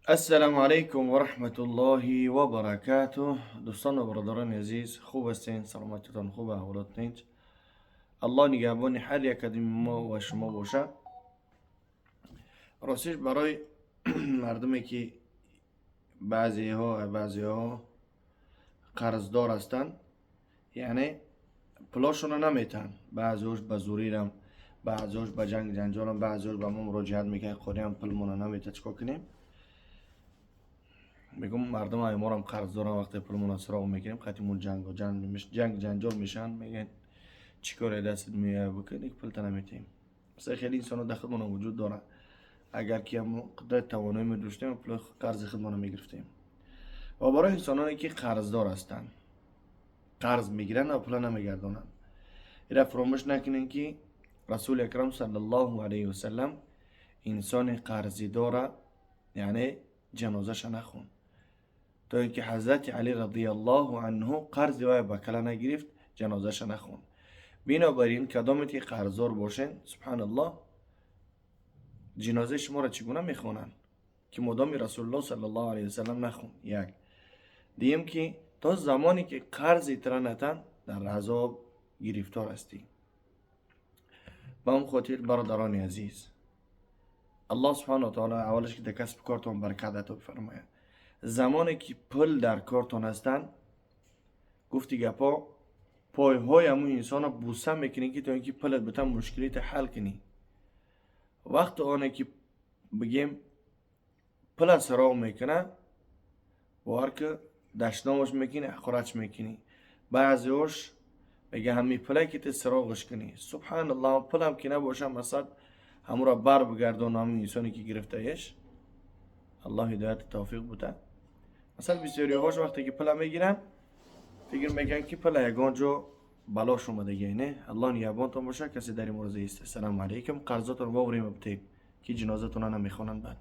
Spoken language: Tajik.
Ассалому алайкум ва раҳматуллоҳи ва баракатуҳ. Дӯстон ва бародарони азиз, хуб ҳастен? Саломатитон хуб, аҳволот тинҷ? Аллоҳ нигаҳбони ҳар як кадоми мо ва шумо боша. Ростиш, барои мардуме ки баъзеҳо қарздор ҳастанд, яъне пулошонро наметаҳанд, баъзеҳош ба зӯрирам, баъзеҳош ба ҷанг ҷанҷолам, баъзеҳош ба мо муроҷиат мекунанд: «Қориам пулмона наметаҳад, чикор кунем?» Мегӯм, мардум айморам қарз дорам. Вақте пулмона суроғ мекунем, қатимон ҷанг ҷанҷол мешаванд, мегӯянд: «Чӣ коре дастат меояд, бикун, пулта наметиҳем». Масалан, хеле инсонҳо дар худмона вуҷуд доранд. Агар ки ҳамо қудрати тавоноӣ медоштем, пули қарзи худмона мегирифтем. Ва барои инсононе ки қарздор ҳастанд, қарз мегиранд ва пула намегардонанд, ира фуромӯш накунем, ки Расули акрам саллаллоҳу алайҳи васаллам инсони қарзидора, яъне ҷанозаша нахонд, то ин ки Ҳазрати Алӣ радиаллоҳу анҳу қарзи вай ба кала нагирифт, ҷанозаша нахонд. Бинобар ин, кадоме ки қарздор бошен, субҳаналлоҳ, ҷинозаи шуморо чӣ гуна мехонанд, ки модоми Расулуллоҳ саллаллоҳу алайҳи васаллам нахонд? Як диюм, ки то замоне ки қарзи тра натан, дар азоб гирифтор ҳастӣ. Ба он хотир, бародарони азиз, Аллоҳ субҳану таоло аввалаш ки дар касбу кортон баракат ато бифармояд. Замоне ки пул дар кортон ҳастанд, гуфти гапо, пойҳои ҳамун инсонро буса мекунӣ, ки то ин ки пулат битан, мушкилита ҳал кунӣ. Вақти оне ки, бигем, пула суроғ мекуна, бовар ки, дашномаш мекунӣ, ҳақоратш мекунӣ. Баъзеош мега: «Ҳами пуле ки ту суроғш кунӣ». Субҳаналлоҳ, пулам ки набоша, масалан, ҳамуро бар бигардон, ҳамун инсоне ки гирифтаеш. Аллоҳ ҳидояту тавфиқ буда. Масалан, бисёриҳош вақте ки пула мегиранд, фикр мекунанд, ки пула ягон ҷо балош омадагия. Не, Аллоҳ нигаҳбонтон боша. Касе дар ин мороза ист. Ассалому алайкум. Қарзотон воврима битед, ки ҷинозатона намехонанд баъд.